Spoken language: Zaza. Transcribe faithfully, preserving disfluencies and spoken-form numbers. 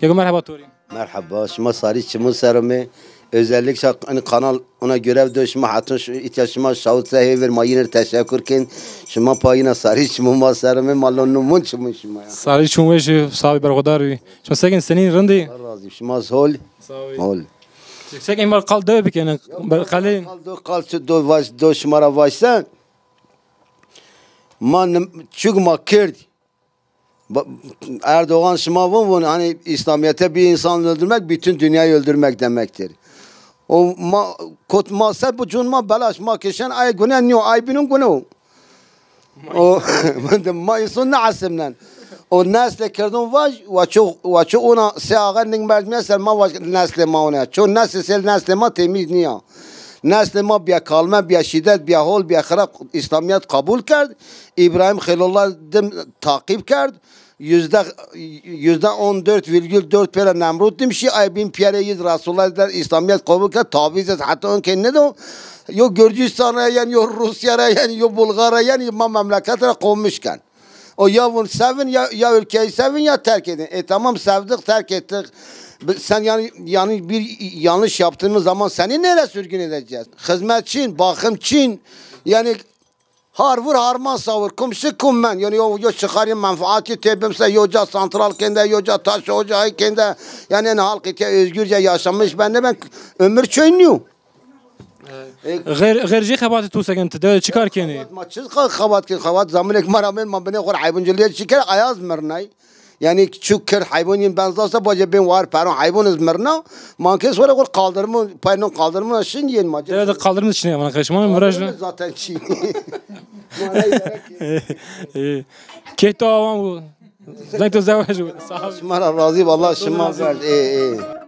Keko merheba to rê. Merheba, şima sarî çimû ser ome. Özellikle hani kanal ona görev do, şima hatun şu, îtya şima şawit se hêvir, ma yine teşekkür kin. Şima pa yine sarî çimû ma ser ome, ma lo numun çimû şima ya. Sarî çimû weş, sağ ol, berxudar bî. Şima sekin senîn rindî? Allah razı, şima hol. Sağ ol. Hol. Sekin mal qal dewe bikene, qalên. Qal do, qal çi do vaş, do şima ra vaşsen. Ma nim-, çük ma kird. Ba-, Erdoğan şima vun vun, hani İslamiyet'e bir insan öldürmek bütün dünyayı öldürmek demektir. O ma, kot ma ser bu cun ma belaş ma kişen ay güne niyo, ay binun güne o. O ma insan ne asimnen. O nesle kerdun vaj, wa ço, wa ço ona se ağa ning merdmiye ser ma vaj nesle ma ona. Ço nesle sel nesle ma temiz niya. Neslê ma bîya kalme, bîya şîdet, bîya hol, bîya xirab, Îslamîyet qebûl kerd. Îbrahîm Xelîlullah dim taqîb kerd. Yüzde, yüzde on dört virgül dört pêra Nemrûd dim şî, ay bîn pîyerê yî Resulullah der Îslamîyet qebûl kerd, tavîz ez heta onkê nido. Yo Gurcistan ra yen, yo Rûsya ra yen, yo Bulgar ra yen, ma memleket ra qovmiş ken. O ya vun sevin ya, ya ülkeyi sevin ya terk edin. E tamam, sevdik, terk ettik. Bi-, sen yani, yani bir yanlış yaptığımız zaman seni nereye sürgün edeceğiz? Hizmetçin, bakımçin, yani har vur harman savur, kum şi kum men. Yani yo, yo çıkarayım menfaatçı tebimse, yo ca santral kende, yo ca taş ocağı kende. Yani en halk ite özgürce yaşamış, ben de ben ömür çöynüyor. Xêr, xêr jê xebatê to se ken, ti de çi kar kenî? Xebat ma çi xa-, xebat ken, xebat zamanêk ma ra bên, ma binê xo rê heywancilîye çi kerd, ayaz mirnay. Yani çu kerd heywan yên ben zasta, bace bên war peron heywan iz mirna. Ma kes were xo rê kaldırımı, paynon kaldırımı şin yên ma. De de kaldırımı çinê, bana karışma, viraj. Kaldırımı zaten çin. Kê to awan bu. Zeng to zewaj bu. Sağ ol. Şima ra razî, Allah şima ver. Ê, ê.